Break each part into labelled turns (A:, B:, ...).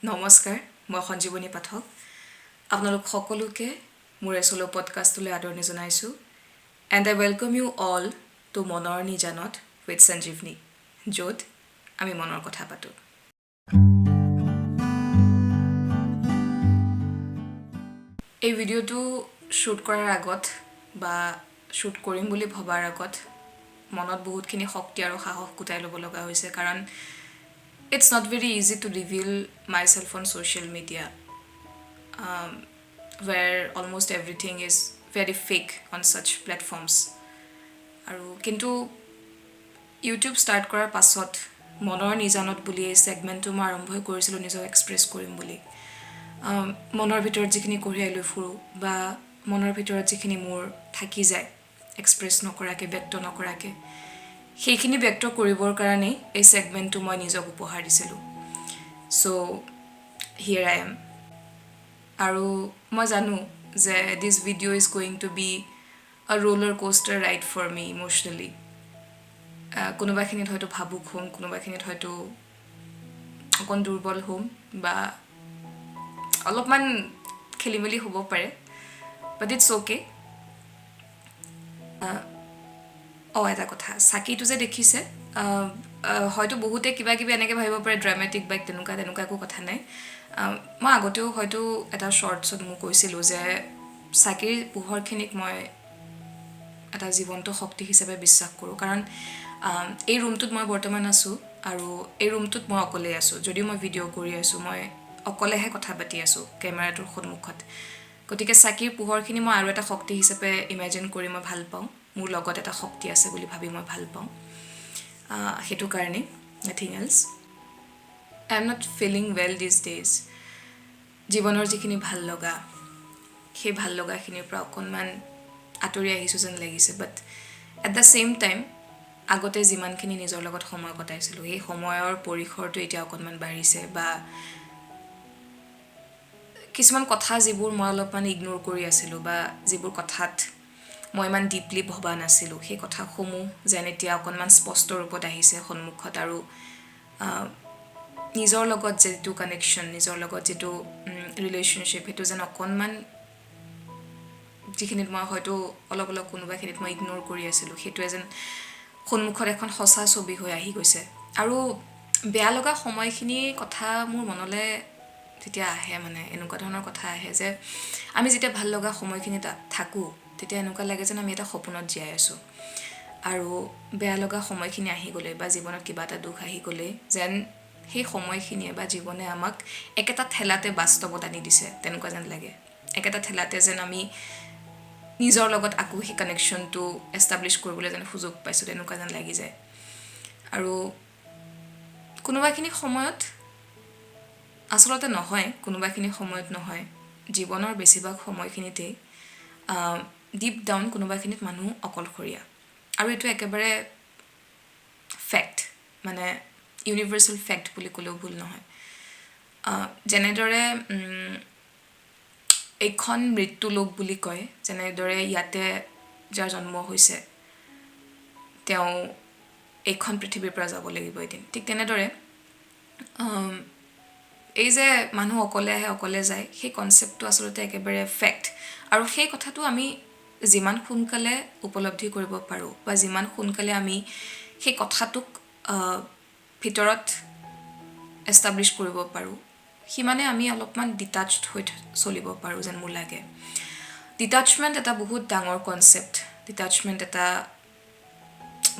A: নমস্কাৰ, মই সঞ্জীৱনী পাঠক। আপোনালোক সকলোকে মোৰ এই চ'ল' পডকাষ্টলৈ আদৰণি জনাইছোঁ and I welcome you all to মনৰ নিজানত উইথ সঞ্জীৱনী, য'ত আমি মনৰ কথা পাতোঁ। এই ভিডিঅ'টো শ্বুট কৰাৰ আগত বা শ্বুট কৰিম বুলি ভবাৰ আগত মনত বহুতখিনি শক্তি আৰু সাহস গোটাই ল'ব লগা হৈছে, কাৰণ it's not very easy to reveal myself on social media, where almost everything is very fake on such platforms. আৰু কিন্তু ইউটিউব ষ্টাৰ্ট কৰাৰ পাছত মনৰ নিজানত বুলি এই ছেগমেণ্টটো মই আৰম্ভই কৰিছিলোঁ নিজক এক্সপ্ৰেছ কৰিম বুলি। মনৰ ভিতৰত যিখিনি কঢ়িয়াই লৈ ফুৰোঁ বা মনৰ ভিতৰত যিখিনি মোৰ থাকি যায় এক্সপ্ৰেছ নকৰাকৈ, ব্যক্ত নকৰাকৈ, সেইখিনি ব্যক্ত কৰিবৰ কাৰণেই এই ছেগমেণ্টটো মই নিজক উপহাৰ দিছিলোঁ। So here I am. আৰু মই জানো যে this video is going to be a roller coaster ride for me emotionally. কোনোবাখিনিত হয়তো ভাবুক হ'ম, কোনোবাখিনিত হয়তো অকণ দুৰ্বল হ'ম বা অলপমান খেলি মেলি হ'ব পাৰে, but it's okay. অঁ, এটা কথা, চাকিটো যে দেখিছে, হয়তো বহুতে কিবা কিবি এনেকৈ ভাবিব পাৰে, ড্ৰামেটিক বা তেনেকুৱা তেনেকুৱা একো কথা নাই। মই আগতেও হয়তো এটা শ্বৰ্টছত মোক কৈছিলোঁ যে চাকিৰ পোহৰখিনিক মই এটা জীৱন্ত শক্তি হিচাপে বিশ্বাস কৰোঁ, কাৰণ এই ৰুমটোত মই বৰ্তমান আছোঁ আৰু এই ৰুমটোত মই অকলেই আছোঁ। যদিও মই ভিডিঅ' কৰি আছোঁ, মই অকলেহে কথা পাতি আছোঁ কেমেৰাটোৰ সন্মুখত। গতিকে চাকিৰ পোহৰখিনি মই আৰু এটা শক্তি হিচাপে ইমেজিন কৰি মই ভাল পাওঁ, মোৰ লগত এটা শক্তি আছে বুলি ভাবি মই ভাল পাওঁ। সেইটো কাৰণেই, nothing else. I am not feeling well these days. জীৱনৰ যিখিনি ভাল লগা, সেই ভাল লগাখিনিৰ পৰা অকণমান আঁতৰি আহিছোঁ যেন লাগিছে। But at the same time, আগতে যিমানখিনি নিজৰ লগত সময় কটাইছিলোঁ, সেই সময়ৰ পৰিসৰটো এতিয়া অকণমান বাঢ়িছে বা কিছুমান কথা যিবোৰ মই অলপমান ইগন'ৰ কৰি আছিলোঁ বা যিবোৰ কথাত মই ইমান ডিপলি ভবা নাছিলোঁ, সেই কথাসমূহ যেন এতিয়া অকণমান স্পষ্ট ৰূপত আহিছে সন্মুখত। আৰু নিজৰ লগত যিটো কানেকশ্যন, নিজৰ লগত যিটো ৰিলেশ্যনশ্বিপ, সেইটো যেন অকণমান যিখিনিত মই হয়তো অলপ অলপ কোনোবাখিনিত মই ইগন'ৰ কৰি আছিলোঁ, সেইটোৱে যেন সন্মুখত এখন সঁচা ছবি হৈ আহি গৈছে। আৰু বেয়া লগা সময়খিনিৰ কথা মোৰ মনলৈ যেতিয়া আহে, মানে এনেকুৱা ধৰণৰ কথা আহে যে আমি যেতিয়া ভাল লগা সময়খিনিত থাকোঁ, তেতিয়া এনেকুৱা লাগে যেন আমি এটা সপোনত জীয়াই আছোঁ। আৰু বেয়া লগা সময়খিনি আহি গ'লে বা জীৱনত কিবা এটা দুখ আহি গ'লেই যেন সেই সময়খিনিয়ে বা জীৱনে আমাক একেটা ঠেলাতে বাস্তৱত আনি দিছে, তেনেকুৱা যেন লাগে। একেটা ঠেলাতে যেন আমি নিজৰ লগত আকৌ সেই কানেকশ্যনটো এষ্টাব্লিছ কৰিবলৈ যেন সুযোগ পাইছোঁ, তেনেকুৱা যেন লাগি যায়। আৰু কোনোবাখিনি সময়ত আচলতে নহয়, কোনোবাখিনি সময়ত নহয়, জীৱনৰ বেছিভাগ সময়খিনিতেই ডিপ ডাউন কোনোবাখিনিত মানুহ অকলশৰীয়া। আৰু এইটো একেবাৰে ফেক্ট, মানে ইউনিভাৰ্চেল ফেক্ট বুলি ক'লেও ভুল নহয়। যেনেদৰে এইখন মৃত্যুলোক বুলি কয়, যেনেদৰে ইয়াতে যাৰ জন্ম হৈছে তেওঁ এইখন পৃথিৱীৰ পৰা যাব লাগিব এদিন, ঠিক তেনেদৰে এই যে মানুহ অকলে আহে, অকলে যায়, সেই কনচেপ্টটো আচলতে একেবাৰে ফেক্ট। আৰু সেই কথাটো আমি যিমান সোনকালে উপলব্ধি কৰিব পাৰোঁ বা যিমান সোনকালে আমি সেই কথাটোক ভিতৰত এষ্টাব্লিছ কৰিব পাৰোঁ, সিমানে আমি অলপমান ডিটাচড হৈ চলিব পাৰোঁ যেন মোৰ লাগে। ডিটাচমেণ্ট এটা বহুত ডাঙৰ কনচেপ্ট, ডিটাচমেণ্ট এটা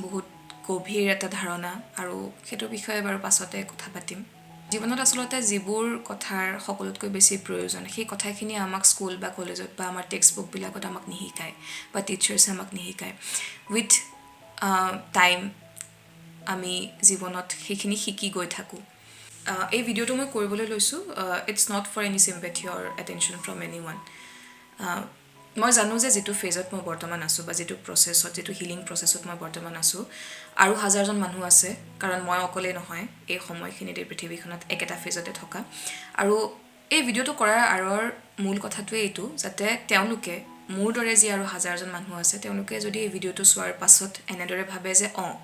A: বহুত গভীৰ এটা ধাৰণা আৰু সেইটোৰ বিষয়ে বাৰু পাছতে কথা পাতিম। জীৱনত আচলতে যিবোৰ কথাৰ সকলোতকৈ বেছি প্ৰয়োজন, সেই কথাখিনি আমাক স্কুল বা কলেজত বা আমাৰ টেক্সট বুকবিলাকত আমাক নিশিকায় বা টিচাৰ্ছে আমাক নিশিকায়। উইথ টাইম আমি জীৱনত সেইখিনি শিকি গৈ থাকোঁ। এই ভিডিঅ'টো মই কৰিবলৈ লৈছোঁ, it's not for any sympathy or attention from anyone. মই জানো যে যিটো ফেজত মই বৰ্তমান আছোঁ বা যিটো প্ৰচেছত, যিটো হিলিং প্ৰচেছত মই বৰ্তমান আছোঁ, আৰু হাজাৰজন মানুহ আছে, কাৰণ মই অকলেই নহয় এই সময়খিনিত এই পৃথিৱীখনত একেটা ফেজতে থকা। আৰু এই ভিডিঅ'টো কৰাৰ আঁৰৰ মূল কথাটোৱে এইটো, যাতে তেওঁলোকে মোৰ দৰে যি আৰু হাজাৰজন মানুহ আছে, তেওঁলোকে যদি এই ভিডিঅ'টো চোৱাৰ পাছত এনেদৰে ভাবে যে অঁ,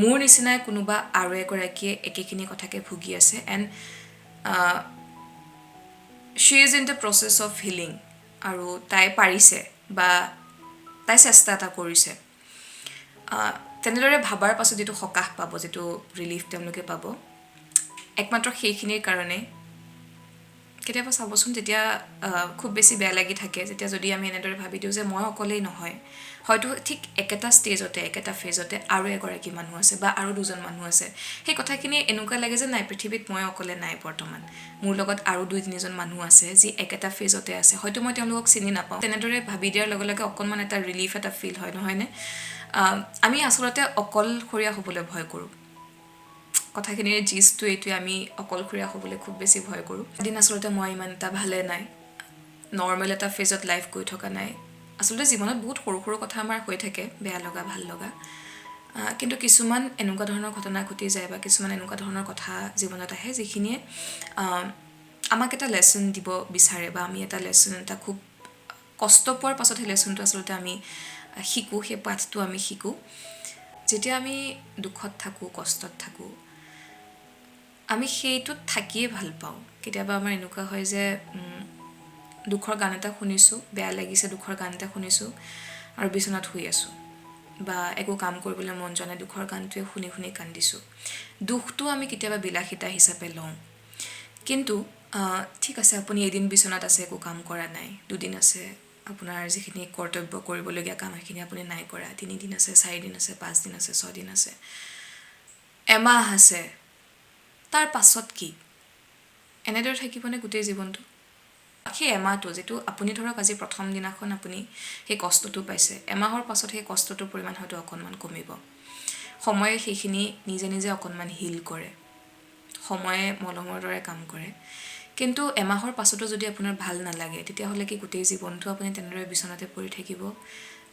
A: মোৰ নিচিনাই কোনোবা আৰু এগৰাকীয়ে একেখিনি কথাকে ভুগি আছে and She is in the process of healing আৰু তাই পাৰিছে বা তাই চেষ্টা এটা কৰিছে, তেনেদৰে ভাবাৰ পাছত যিটো সকাহ পাব, যিটো ৰিলিফ তেওঁলোকে পাব, একমাত্ৰ সেইখিনিৰ কাৰণে। কেতিয়াবা চাবচোন, যেতিয়া খুব বেছি বেয়া লাগি থাকে, যেতিয়া যদি আমি এনেদৰে ভাবি দিওঁ যে মই অকলেই নহয়, হয়তো ঠিক একেটা ষ্টেজতে, একেটা ফেজতে আৰু এগৰাকী মানুহ আছে বা আৰু দুজন মানুহ আছে, সেই কথাখিনি এনেকুৱা লাগে যে নাই, পৃথিৱীত মই অকলে নাই, বৰ্তমান মোৰ লগত আৰু দুই তিনিজন মানুহ আছে যি একেটা ফেজতে আছে, হয়তো মই তেওঁলোকক চিনি নাপাওঁ। তেনেদৰে ভাবি দিয়াৰ লগে লগে অকণমান এটা ৰিলিফ এটা ফিল হয়, নহয়নে? আমি আচলতে অকলশৰীয়া হ'বলৈ ভয় কৰোঁ। কথাখিনিৰ জিষ্টটো এইটোৱে, আমি অকলশৰীয়া হ'বলৈ খুব বেছি ভয় কৰোঁ। এদিন আচলতে মই ইমান এটা ভালে নাই, নৰ্মেল এটা ফেজত লাইফ গৈ থকা নাই। আচলতে জীৱনত বহুত সৰু সৰু কথা আমাৰ হৈ থাকে, বেয়া লগা, ভাল লগা, কিন্তু কিছুমান এনেকুৱা ধৰণৰ ঘটনা ঘটি যায় বা কিছুমান এনেকুৱা ধৰণৰ কথা জীৱনত আহে যিখিনিয়ে আমাক এটা লেচন দিব বিচাৰে বা আমি এটা লেচন এটা খুব কষ্ট পোৱাৰ পাছত সেই লেচনটো আচলতে আমি শিকোঁ, সেই পাঠটো আমি শিকোঁ। যেতিয়া আমি দুখত থাকোঁ, কষ্টত থাকোঁ, আমি সেইটোত থাকিয়ে ভাল পাওঁ। কেতিয়াবা আমাৰ এনেকুৱা হয় যে দুখৰ গান এটা শুনিছোঁ, বেয়া লাগিছে, দুখৰ গান এটা শুনিছোঁ আৰু বিচনাত শুই আছোঁ বা একো কাম কৰিবলৈ মন যোৱা নাই, দুখৰ গানটোৱে শুনি শুনি কান্দিছোঁ। দুখটো আমি কেতিয়াবা বিলাসিতা হিচাপে লওঁ, কিন্তু ঠিক আছে, আপুনি এদিন বিচনাত আছে, একো কাম কৰা নাই, দুদিন আছে, আপোনাৰ যিখিনি কৰ্তব্য কৰিবলগীয়া কাম সেইখিনি আপুনি নাই কৰা, তিনিদিন আছে, চাৰিদিন আছে, পাঁচদিন আছে, ছয়দিন আছে, এমাহ আছে, তাৰ পাছত কি? এনেদৰে থাকিবনে গোটেই জীৱনটো? সেই এমাহটো যিটো আপুনি ধৰক আজি প্ৰথম দিনাখন আপুনি সেই কষ্টটো পাইছে, এমাহৰ পাছত সেই কষ্টটোৰ পৰিমাণ হয়তো অকণমান কমিব। সময়ে সেইখিনি নিজে নিজে অকণমান হিল কৰে, সময়ে মলমৰ দৰে কাম কৰে। কিন্তু এমাহৰ পাছতো যদি আপোনাৰ ভাল নালাগে, তেতিয়াহ'লে কি গোটেই জীৱনটো আপুনি তেনেদৰে বিচনাতে পৰি থাকিব,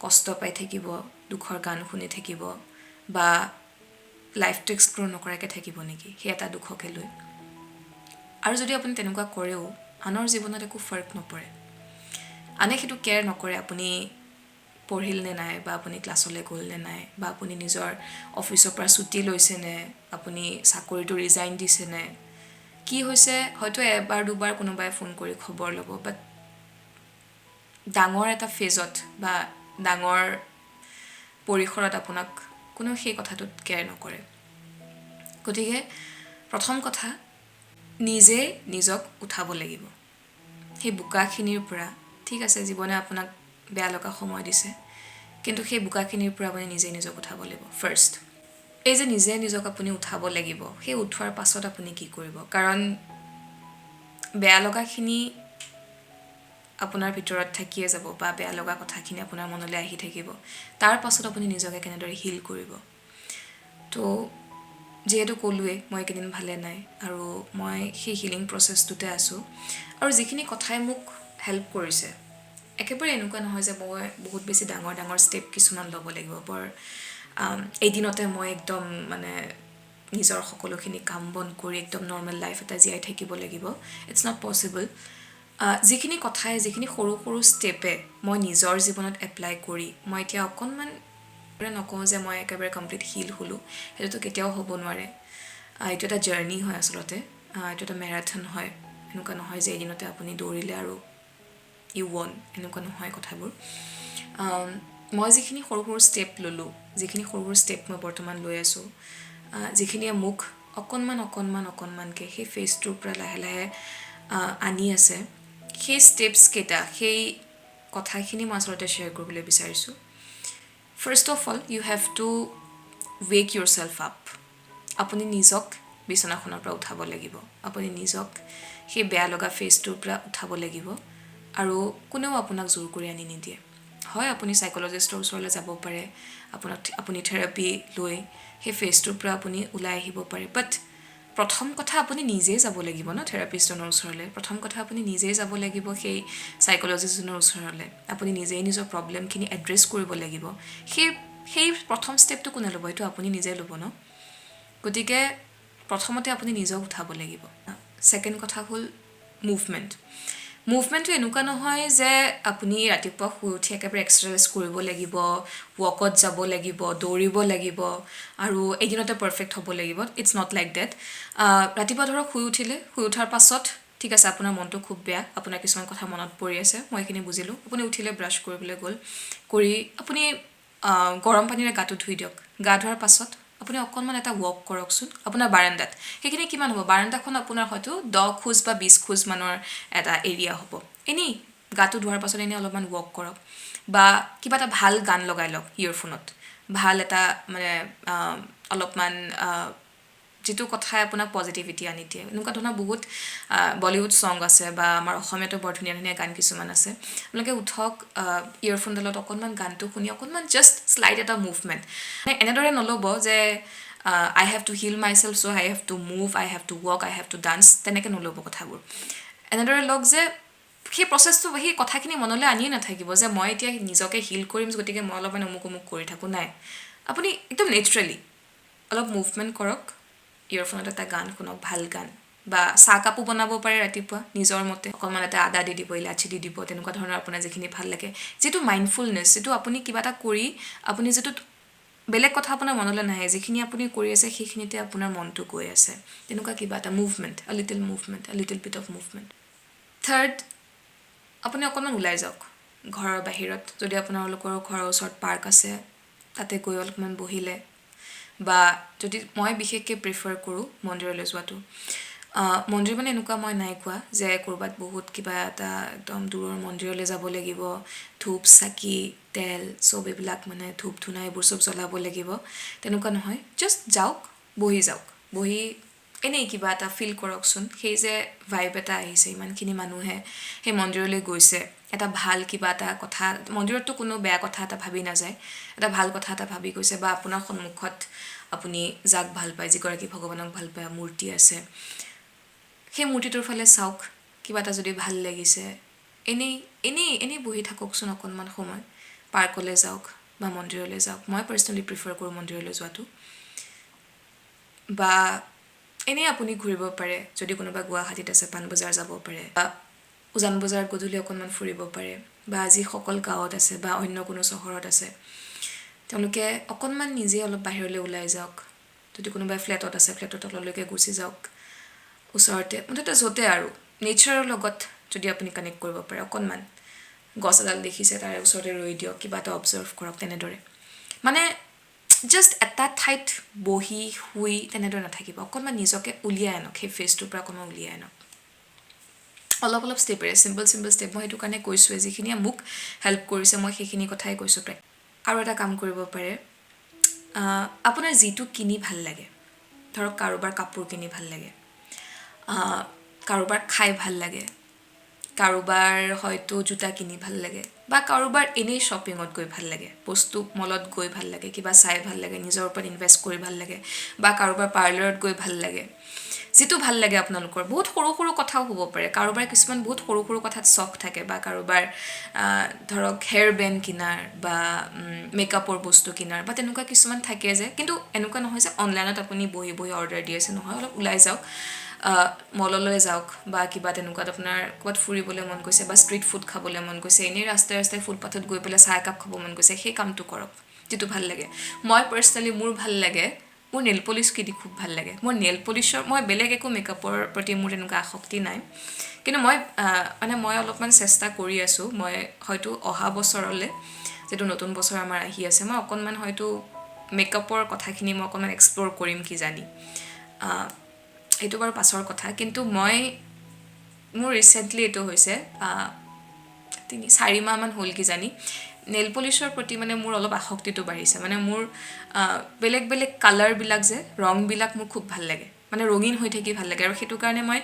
A: কষ্ট পাই থাকিব, দুখৰ গান শুনি থাকিব বা লাইফটো এক্সপ্ল'ৰ নকৰাকৈ থাকিব নেকি সেই এটা দুখকে লৈ? আৰু যদি আপুনি তেনেকুৱা কৰেও, আনৰ জীৱনত একো ফৰ্ক নপৰে, আনে সেইটো কেয়াৰ নকৰে আপুনি পঢ়িল নে নাই বা আপুনি ক্লাছলৈ গ'ল নে নাই বা আপুনি নিজৰ অফিচৰ পৰা ছুটি লৈছেনে, আপুনি চাকৰিটো ৰিজাইন দিছেনে, কি হৈছে। হয়তো এবাৰ দুবাৰ কোনোবাই ফোন কৰি খবৰ ল'ব, বাট ডাঙৰ এটা ফেজত বা ডাঙৰ পৰিসৰত আপোনাক কোনেও সেই কথাটোত কেয়াৰ নকৰে। গতিকে প্ৰথম কথা, নিজে নিজক উঠাব লাগিব সেই বোকাখিনিৰ পৰা। ঠিক আছে, জীৱনে আপোনাক বেয়া লগা সময় দিছে, কিন্তু সেই বোকাখিনিৰ পৰা আপুনি নিজে নিজক উঠাব লাগিব ফাৰ্ষ্ট। এই যে নিজে নিজক আপুনি উঠাব লাগিব, সেই উঠোৱাৰ পাছত আপুনি কি কৰিব? কাৰণ বেয়া লগাখিনি আপোনাৰ ভিতৰত থাকিয়ে যাব বা বেয়া লগা কথাখিনি আপোনাৰ মনলৈ আহি থাকিব। তাৰ পাছত আপুনি নিজকে কেনেদৰে হিল কৰিব? তো যিহেতু ক'লোৱেই মই এইকেইদিন ভালে নাই আৰু মই সেই হিলিং প্ৰচেছটোতে আছোঁ আৰু যিখিনি কথাই মোক হেল্প কৰিছে, একেবাৰে এনেকুৱা নহয় যে মই বহুত বেছি ডাঙৰ ডাঙৰ ষ্টেপ কিছুমান ল'ব লাগিব, বৰ এদিনতে মই একদম মানে নিজৰ সকলোখিনি কাম বন কৰি একদম নৰ্মেল লাইফ এটা জীয়াই থাকিব লাগিব। It's not possible. যিখিনি কথাই, যিখিনি সৰু সৰু ষ্টেপে মই নিজৰ জীৱনত এপ্লাই কৰি মই এতিয়া অকণমান, নকওঁ যে মই একেবাৰে কমপ্লিট হিল হ'লোঁ, সেইটোতো কেতিয়াও হ'ব নোৱাৰে। এইটো এটা জাৰ্ণি হয় আচলতে, এইটো এটা মেৰাথন হয়। এনেকুৱা নহয় যে এদিনতে আপুনি দৌৰিলে আৰু ইউ ৱন, এনেকুৱা নহয় কথাবোৰ। মই যিখিনি সৰু সৰু ষ্টেপ ল'লোঁ, যিখিনি সৰু সৰু ষ্টেপ মই বৰ্তমান লৈ আছোঁ, যিখিনিয়ে মোক অকণমান অকণমান অকণমানকৈ সেই ফেজটোৰ পৰা লাহে লাহে আনি আছে, সেই ষ্টেপছকেইটা, সেই কথাখিনি মই আচলতে শ্বেয়াৰ কৰিবলৈ বিচাৰিছোঁ। First of all, you have to wake yourself up. আপুনি নিজক বিচনাখনৰ পৰা উঠাব লাগিব, আপুনি নিজক সেই বেয়া লগা ফেজটোৰ পৰা উঠাব লাগিব আৰু কোনেও আপোনাক জোৰ কৰি আনি নিদিয়ে। হয়, আপুনি চাইক'লজিষ্টৰ ওচৰলৈ যাব পাৰে, আপুনি থেৰাপি লৈ সেই ফেজটোৰ পৰা আপুনি ওলাই আহিব পাৰে, বাট প্ৰথম কথা আপুনি নিজেই যাব লাগিব ন থেৰাপিষ্টজনৰ ওচৰলৈ। প্ৰথম কথা আপুনি নিজেই যাব লাগিব সেই চাইক'লজিষ্টজনৰ ওচৰলৈ, আপুনি নিজেই নিজৰ প্ৰব্লেমখিনি এড্ৰেছ কৰিব লাগিব। সেই প্ৰথম ষ্টেপটো কোনে ল'ব? সেইটো আপুনি নিজে ল'ব ন। গতিকে প্ৰথমতে আপুনি নিজক উঠাব লাগিব। ছেকেণ্ড কথা হ'ল মুভমেণ্ট। মুভমেণ্টটো এনেকুৱা নহয় যে আপুনি ৰাতিপুৱা শুই উঠি একেবাৰে এক্সাৰচাইজ কৰিব লাগিব, ৱাকত যাব লাগিব, দৌৰিব লাগিব আৰু এদিনতে পাৰফেক্ট হ'ব লাগিব। It's not like that. ৰাতিপুৱা ধৰক শুই উঠিলে, শুই উঠাৰ পাছত ঠিক আছে, আপোনাৰ মনটো খুব বেয়া, আপোনাৰ কিছুমান কথা মনত পৰি আছে, মই এইখিনি বুজিলোঁ। আপুনি উঠিলে, ব্ৰাছ কৰিবলৈ গ'ল, কৰি আপুনি গৰম পানীৰে গাটো ধুই দিয়ক। গা ধোৱাৰ পাছত আপুনি অকণমান এটা ৱাক কৰকচোন আপোনাৰ বাৰাণ্ডাত। সেইখিনি কিমান হ'ব? বাৰাণ্ডাখন আপোনাৰ হয়তো 10 খোজ বা 20 খোজ মানৰ এটা এৰিয়া হ'ব। এনেই গাটো ধোৱাৰ পাছত এনেই অলপমান ৱাক কৰক বা কিবা এটা ভাল গান লগাই লওক ইয়েৰফোনত, ভাল এটা মানে অলপমান যিটো কথাই আপোনাক পজিটিভিটি আনি দিয়ে। এনেকুৱা ধৰণৰ বহুত বলিউড ছং আছে বা আমাৰ অসমীয়াতো বৰ ধুনীয়া ধুনীয়া গান কিছুমান আছে। আপোনালোকে উঠক, ইয়েৰফোনডালত অকণমান গানটো শুনি অকণমান জাষ্ট শ্লাইট এটা মুভমেণ্ট। মানে এনেদৰে নল'ব যে I have to heal myself, so I have to move, I have to walk, I have to dance. তেনেকৈ নল'ব কথাবোৰ। এনেদৰে লওক যে সেই প্ৰচেছটো, সেই কথাখিনি মনলৈ আনিয়ে নাথাকিব যে মই এতিয়া নিজকে হিল কৰিম, গতিকে মই অলপমান অমুক অমুক কৰি থাকোঁ। নাই, আপুনি একদম নেচাৰেলি অলপ মুভমেণ্ট কৰক, ইয়েৰফোনত এটা গান শুনক, ভাল গান, বা চাহকাপো বনাব পাৰে ৰাতিপুৱা নিজৰ মতে। অকণমান এটা আদা দি দিব, ইলাচি দি দিব, তেনেকুৱা ধৰণৰ আপোনাৰ যিখিনি ভাল লাগে। যিটো মাইণ্ডফুলনেছ, যিটো আপুনি কিবা এটা কৰি আপুনি যিটো বেলেগ কথা আপোনাৰ মনলৈ নাহে, যিখিনি আপুনি কৰি আছে সেইখিনিতে আপোনাৰ মনটো গৈ আছে, তেনেকুৱা কিবা এটা movement, a little movement, a little bit of movement. Third, আপুনি অকণমান ওলাই যাওক ঘৰৰ বাহিৰত। যদি আপোনালোকৰ ঘৰৰ ওচৰত পাৰ্ক আছে, তাতে গৈ অলপমান বহিলে, বা যদি মই বিশেষকৈ প্ৰিফাৰ কৰোঁ মন্দিৰলৈ যোৱাটো। মন্দিৰ মানে এনেকুৱা মই নাই কোৱা যে ক'ৰবাত বহুত কিবা এটা একদম দূৰৰ মন্দিৰলৈ যাব লাগিব, ধূপ চাকি তেল চব এইবিলাক, মানে ধূপ ধূনা এইবোৰ চব জ্বলাব লাগিব, তেনেকুৱা নহয়। জাষ্ট যাওক, বহি যাওক, বহি এনেই কিবা এটা ফিল কৰকচোন। সেই যে ভাইব এটা আহিছে, ইমানখিনি মানুহে সেই মন্দিৰলৈ গৈছে, এটা ভাল কিবা এটা কথা, মন্দিৰততো কোনো বেয়া কথা এটা ভাবি নাযায়, এটা ভাল কথা এটা ভাবি গৈছে। বা আপোনাৰ সন্মুখত আপুনি যাক ভাল পায়, যিগৰাকী ভগৱানক ভাল পায়, মূৰ্তি আছে, সেই মূৰ্তিটোৰ ফালে চাওক। কিবা এটা যদি ভাল লাগিছে, এনেই এনেই এনেই বহি থাককচোন অকণমান সময়। পাৰ্কলৈ যাওক বা মন্দিৰলৈ যাওক। মই পাৰ্চনেলি প্ৰিফাৰ কৰোঁ মন্দিৰলৈ যোৱাটো। বা এনেই আপুনি ঘূৰিব পাৰে। যদি কোনোবা গুৱাহাটীত আছে, পাণবজাৰ যাব পাৰে বা উজান বজাৰত গধূলি অকণমান ফুৰিব পাৰে। বা যিসকল গাঁৱত আছে বা অন্য কোনো চহৰত আছে, তেওঁলোকে অকণমান নিজে অলপ বাহিৰলৈ ওলাই যাওক। যদি কোনোবাই ফ্লেটত আছে, ফ্লেটৰ তললৈকে গুচি যাওক, ওচৰতে, মুঠতে য'তে আৰু নেচাৰৰ লগত যদি আপুনি কানেক্ট কৰিব পাৰে অকণমান, গছ এডাল দেখিছে, তাৰে ওচৰতে ৰৈ দিয়ক, কিবা এটা অবজাৰ্ভ কৰক। তেনেদৰে মানে জাষ্ট এটা ঠাইত বহি শুই তেনেদৰে নাথাকিব। অকণমান নিজকে উলিয়াই আনক, সেই ফেজটোৰ পৰা অকণমান উলিয়াই আনক অলপ অলপ ষ্টেপেৰে, চিম্পল চিম্পল ষ্টেপ। মই সেইটো কাৰণে কৈছোঁৱে, যিখিনিয়ে মোক হেল্প কৰিছে মই সেইখিনি কথাই কৈছোঁ প্ৰায়। আৰু এটা কাম কৰিব পাৰে, আপোনাৰ যিটো কিনি ভাল লাগে, ধৰক কাৰোবাৰ কাপোৰ কিনি ভাল লাগে, কাৰোবাৰ খাই ভাল লাগে, কাৰোবাৰ হয়তো জোতা কিনি ভাল লাগে, বা কাৰোবাৰ এনেই শ্বপিঙত গৈ ভাল লাগে, বস্তু মলত গৈ ভাল লাগে, কিবা চাই ভাল লাগে, নিজৰ ওপৰত ইনভেষ্ট কৰি ভাল লাগে, বা কাৰোবাৰ পাৰ্লাৰত গৈ ভাল লাগে, যিটো ভাল লাগে আপোনালোকৰ। বহুত সৰু সৰু কথাও হ'ব পাৰে। কাৰোবাৰ কিছুমান বহুত সৰু সৰু কথাত চখ থাকে, বা কাৰোবাৰ ধৰক হেয়াৰ বেণ্ড কিনাৰ বা মেকআপৰ বস্তু কিনাৰ বা তেনেকুৱা কিছুমান থাকে যে। কিন্তু এনেকুৱা নহয় যে অনলাইনত আপুনি বহি বহি অৰ্ডাৰ দি আছে, নহয়। অলপ ওলাই যাওক, মললৈ যাওক, বা কিবা তেনেকুৱাত আপোনাৰ ক'ৰবাত ফুৰিবলৈ মন গৈছে বা ষ্ট্ৰীট ফুড খাবলৈ মন গৈছে, এনেই ৰাস্তাই ৰাস্তাই ফুটপাথত গৈ পেলাই চাহ একাপ খাব মন গৈছে, সেই কামটো কৰক যিটো ভাল লাগে। মই পাৰ্চনেলি মোৰ ভাল লাগে, মোৰ নেইল পলিচ কিনি খুব ভাল লাগে। মোৰ নেইল পলিচৰ, মই বেলেগ একো মেকআপৰ প্ৰতি মোৰ তেনেকুৱা আসক্তি নাই, কিন্তু মই মানে মই অলপমান চেষ্টা কৰি আছোঁ। মই হয়তো অহা বছৰলৈ, যিটো নতুন বছৰ আমাৰ আহি আছে, মই অকণমান হয়তো মেকআপৰ কথাখিনি মই অকণমান এক্সপ্ল'ৰ কৰিম কিজানি। এইটো বাৰু পাছৰ কথা। কিন্তু মই মোৰ ৰিচেণ্টলি এইটো হৈছে 3-4 মাহমান হ'ল কিজানি, নেইল পলিচৰ প্ৰতি মানে মোৰ অলপ আসক্তিটো বাঢ়িছে। মানে মোৰ বেলেগ বেলেগ কালাৰবিলাক যে, ৰংবিলাক মোৰ খুব ভাল লাগে, মানে ৰঙীন হৈ থাকি ভাল লাগে। আৰু সেইটো কাৰণে মই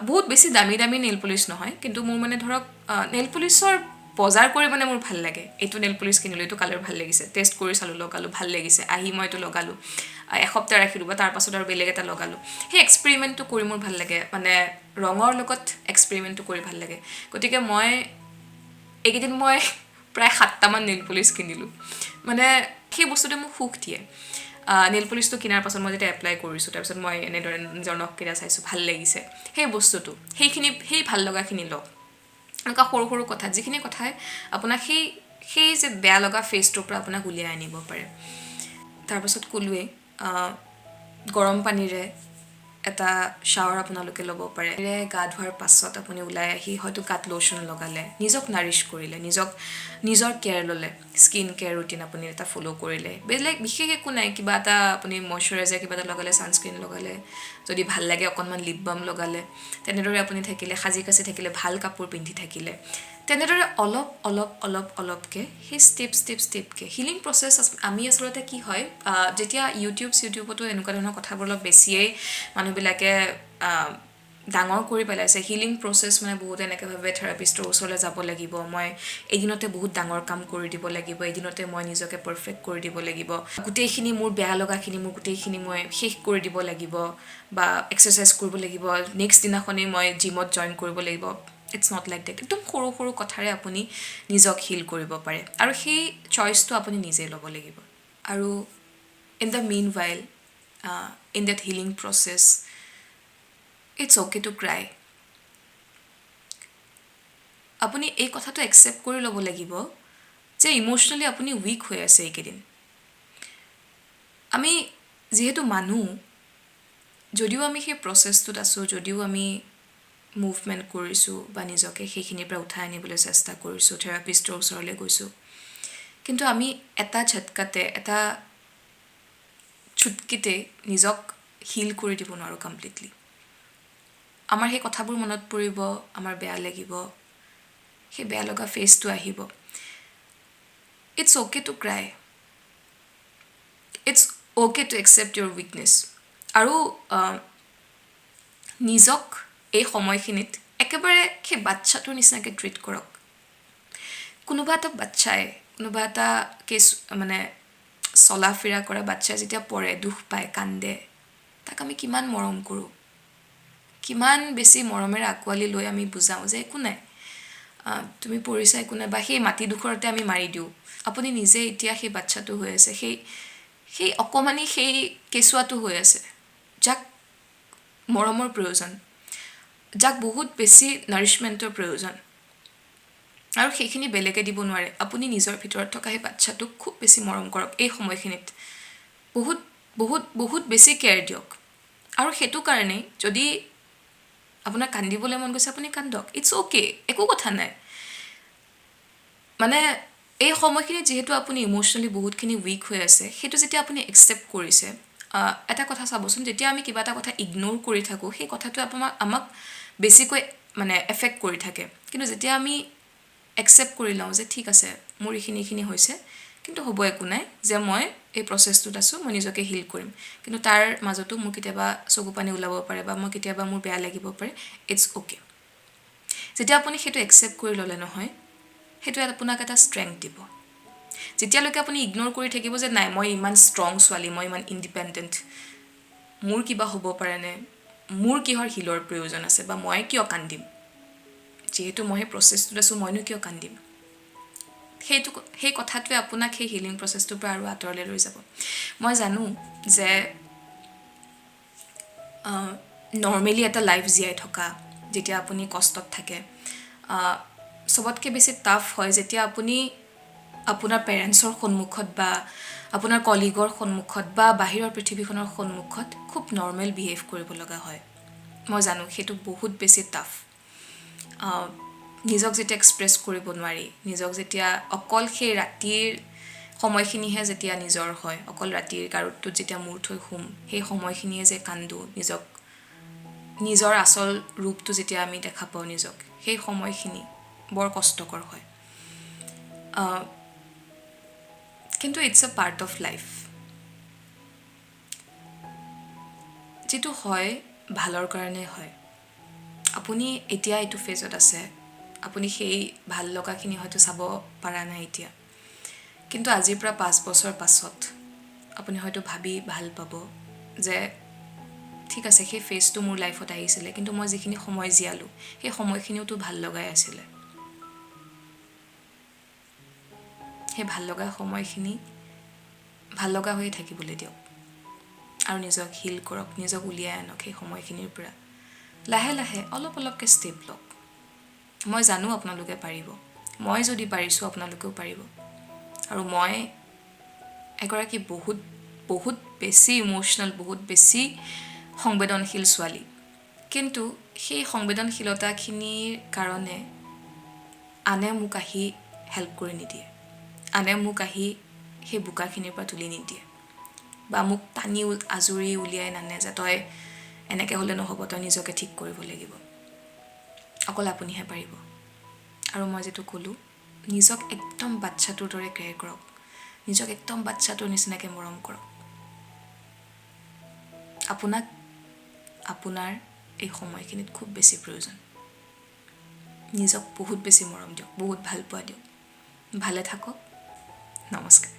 A: বহুত বেছি দামী দামী নেইল পলিচ নহয়, কিন্তু মোৰ মানে ধৰক নেইল পলিচৰ বজাৰ কৰি মানে মোৰ ভাল লাগে। এইটো নেইল পলিচ কিনিলোঁ, এইটো কালাৰ ভাল লাগিছে, টেষ্ট কৰি চালোঁ, লগালোঁ, ভাল লাগিছে, আহি মই এইটো লগালোঁ, এসপ্তাহ ৰাখিলোঁ বা তাৰপাছত আৰু বেলেগ এটা লগালোঁ। সেই এক্সপেৰিমেণ্টটো কৰি মোৰ ভাল লাগে, মানে ৰঙৰ লগত এক্সপেৰিমেণ্টটো কৰি ভাল লাগে। গতিকে মই এইকেইদিন মই প্ৰায় সাতটামান নেইল পলিচ কিনিলোঁ। মানে সেই বস্তুটোৱে মোক সুখ দিয়ে। নেইল পলিচটো কিনাৰ পাছত মই যেতিয়া এপ্লাই কৰিছোঁ, তাৰপিছত মই এনেদৰে নিজৰ নখকেইটা চাইছোঁ, ভাল লাগিছে। সেই বস্তুটো, সেইখিনি, সেই ভাল লগাখিনি লওক। এনেকুৱা সৰু সৰু কথা, যিখিনি কথাই আপোনাক সেই যে বেয়া লগা ফেজটোৰ পৰা আপোনাক উলিয়াই আনিব পাৰে। তাৰপাছত ক'লোৱেই, গৰম পানীৰে এটা শ্বাৱাৰ আপোনালোকে ল'ব পাৰে। গা ধোৱাৰ পাছত আপুনি ওলাই আহি হয়তো গাত লোশ্যন লগালে, নিজক নাৰিছ কৰিলে, নিজৰ কেয়াৰ ল'লে, স্কিন কেয়াৰ ৰুটিন আপুনি এটা ফ'ল' কৰিলে, বেলেগ বিশেষ একো নাই, কিবা এটা আপুনি মইশ্চাৰাইজাৰ কিবা এটা লগালে, ছানস্ক্ৰীণ লগালে, যদি ভাল লাগে অকণমান লিপ বাম লগালে, তেনেদৰে আপুনি থাকিলে, সাজি কাচি থাকিলে, ভাল কাপোৰ পিন্ধি থাকিলে, তেনেদৰে অলপ অলপ অলপ অলপকৈ সেই ষ্টেপ ষ্টেপ ষ্টেপকৈ হিলিং প্ৰচেছ। আমি আচলতে কি হয়, যেতিয়া ইউটিউবতো এনেকুৱা ধৰণৰ কথাবোৰ অলপ বেছিয়েই মানুহবিলাকে ডাঙৰ কৰি পেলাইছে। হিলিং প্ৰচেছ মানে বহুতে এনেকৈ ভাবে থেৰাপিষ্টৰ ওচৰলৈ যাব লাগিব, মই এদিনতে বহুত ডাঙৰ কাম কৰি দিব লাগিব, এদিনতে মই নিজকে পাৰফেক্ট কৰি দিব লাগিব, গোটেইখিনি মোৰ বেয়া লগাখিনি মোৰ গোটেইখিনি মই শেষ কৰি দিব লাগিব, বা এক্সাৰচাইজ কৰিব লাগিব, নেক্সট দিনাখনেই মই জিমত জইন কৰিব লাগিব। It's not like that. একদম সৰু সৰু কথাৰে আপুনি নিজক হিল কৰিব পাৰে আৰু সেই চইচটো আপুনি নিজেই ল'ব লাগিব। আৰু in the meanwhile, in that healing process, it's okay to cry. আপুনি এই কথাটো একচেপ্ট কৰি ল'ব লাগিব যে ইম'চনেলি আপুনি উইক হৈ আছে এইকেইদিন। আমি যিহেতু মানুহ, যদিও আমি সেই প্ৰচেছটোত আছোঁ, যদিও আমি মুভমেণ্ট কৰিছোঁ বা নিজকে সেইখিনিৰ পৰা উঠাই আনিবলৈ চেষ্টা কৰিছোঁ, থেৰাপিষ্টৰ ওচৰলৈ গৈছোঁ, কিন্তু আমি এটা ঝটকাতে, এটা চুটকিতে নিজক হিল কৰি দিব নোৱাৰোঁ কমপ্লিটলি। আমাৰ সেই কথাবোৰ মনত পৰিব, আমাৰ বেয়া লাগিব, সেই বেয়া লগা ফেচটো আহিব। It's okay to cry, it's okay to accept your weakness. আৰু নিজক এই সময়খিনিত একেবাৰে সেই বাচ্ছাটোৰ নিচিনাকৈ ট্ৰিট কৰক। কোনোবা এটা বাচ্ছাই, কোনোবা এটা কেছ মানে চলা ফিৰা কৰা বাচ্ছাই যেতিয়া পৰে, দুখ পায়, কান্দে, তাক আমি কিমান মৰম কৰোঁ, কিমান বেছি মৰমেৰে আঁকোৱালি লৈ আমি বুজাওঁ যে একো নাই, তুমি পৰিছা একো নাই, বা সেই মাটিডোখৰতে আমি মাৰি দিওঁ। আপুনি নিজে এতিয়া সেই বাচ্ছাটো হৈ আছে, সেই সেই অকণমানি সেই কেঁচুৱাটো হৈ আছে, যাক মৰমৰ প্ৰয়োজন, যাক বহুত বেছি নাৰিছমেণ্টৰ প্ৰয়োজন, আৰু সেইখিনি বেলেগে দিব নোৱাৰে। আপুনি নিজৰ ভিতৰত থকা সেই বাচ্ছাটোক খুব বেছি মৰম কৰক এই সময়খিনিত, বহুত বহুত বহুত বেছি কেয়াৰ দিয়ক। আৰু সেইটো কাৰণেই যদি আপোনাৰ কান্দিবলৈ মন গৈছে, আপুনি কান্দক, it's okay, একো কথা নাই। মানে এই সময়খিনিত যিহেতু আপুনি ইম'চনেলি বহুতখিনি উইক হৈ আছে, সেইটো যেতিয়া আপুনি একচেপ্ট কৰিছে, এটা কথা চাবচোন, যেতিয়া আমি কিবা এটা কথা ইগন'ৰ কৰি থাকোঁ, সেই কথাটোৱে আমাক বেছিকৈ মানে এফেক্ট কৰি থাকে। কিন্তু যেতিয়া আমি একচেপ্ট কৰি লওঁ যে ঠিক আছে, মোৰ এইখিনি এইখিনি হৈছে, কিন্তু হ'ব একো নাই, যে মই এই প্ৰচেছটোত আছোঁ, মই নিজকে হিল কৰিম, কিন্তু তাৰ মাজতো মোৰ কেতিয়াবা চকু পানী ওলাব পাৰে বা মই কেতিয়াবা মোৰ বেয়া লাগিব পাৰে, it's okay. যেতিয়া আপুনি সেইটো একচেপ্ট কৰি ল'লে নহয়, সেইটোৱে আপোনাক এটা ষ্ট্ৰেংথ দিব। যেতিয়ালৈকে আপুনি ইগন'ৰ কৰি থাকিব যে নাই, মই ইমান ষ্ট্ৰং ছোৱালী, মই ইমান ইণ্ডিপেণ্ডেণ্ট, মোৰ কিবা হ'ব পাৰেনে, মোৰ কিহৰ হিলৰ প্ৰয়োজন আছে, বা মই কিয় কান্দিম, যিহেতু মই সেই প্ৰচেছটোত আছোঁ, মইনো কিয় কান্দিম, সেই কথাটোৱে আপোনাক সেই হিলিং প্ৰচেছটোৰ পৰা আৰু আঁতৰলৈ লৈ যাব। মই জানো যে নৰ্মেলি এটা লাইফ জীয়াই থকা, যেতিয়া আপুনি কষ্টত থাকে, চবতকৈ বেছি টাফ হয় যেতিয়া আপুনি আপোনাৰ পেৰেণ্টছৰ সন্মুখত বা আপোনাৰ কলিগৰ সন্মুখত বা বাহিৰৰ পৃথিৱীখনৰ সন্মুখত খুব নৰ্মেল বিহেভ কৰিব লগা হয়। মই জানো সেইটো বহুত বেছি টাফ। নিজক যেতিয়া এক্সপ্ৰেছ কৰিব নোৱাৰি, নিজক যেতিয়া অকল সেই ৰাতিৰ সময়খিনিহে যেতিয়া নিজৰ হয়, অকল ৰাতিৰ গাৰুটোত যেতিয়া মূৰ থৈ শুম, সেই সময়খিনিয়ে যে কান্দো, নিজক নিজৰ আচল ৰূপটো যেতিয়া আমি দেখা পাওঁ নিজক, সেই সময়খিনি বৰ কষ্টকৰ হয়। কিন্তু it's a part of life. যিটো হয় ভালৰ কাৰণে হয়। আপুনি এতিয়া এইটো ফেজত আছে, আপুনি সেই ভাল লগাখিনি হয়তো চাব পৰা নাই এতিয়া, কিন্তু আজিৰ পৰা 5 বছৰ পাছত আপুনি হয়তো ভাবি ভাল পাব যে ঠিক আছে, সেই ফেজটো মোৰ লাইফত আহিছিলে, কিন্তু মই যিখিনি সময় জীয়ালোঁ সেই সময়খিনিওতো ভাল লগাই আছিলে। সেই ভাল লগা সময়খিনি ভাল লগা হৈয়ে থাকিবলৈ দিয়ক আৰু নিজক হিল কৰক, নিজক উলিয়াই আনক সেই সময়খিনিৰ পৰা। লাহে লাহে অলপ অলপকৈ ষ্টেপ লওক। মই জানো আপোনালোকে পাৰিব, মই যদি পাৰিছোঁ আপোনালোকেও পাৰিব। আৰু মই এগৰাকী বহুত বহুত বেছি ইম'চনেল, বহুত বেছি সংবেদনশীল ছোৱালী, কিন্তু সেই সংবেদনশীলতাখিনিৰ কাৰণে আনে মোক আহি হেল্প কৰি নিদিয়ে, আনে মোক আহি সেই বোকাখিনিৰ পৰা তুলি নিদিয়ে বা মোক টানি আজুৰি উলিয়াই নানে যে তই এনেকৈ হ'লে নহ'ব, তই নিজকে ঠিক কৰিব লাগিব। অকল আপুনিহে পাৰিব। আৰু মই যিটো ক'লোঁ, নিজক একদম বাচ্ছাটোৰ দৰে কেয়াৰ কৰক, নিজক একদম বাচ্ছাটোৰ নিচিনাকৈ মৰম কৰক। আপোনাক আপোনাৰ এই সময়খিনিত খুব বেছি প্ৰয়োজন। নিজক বহুত বেছি মৰম দিয়ক, বহুত ভাল পোৱা দিয়ক। ভালে থাকক, নমস্কাৰ।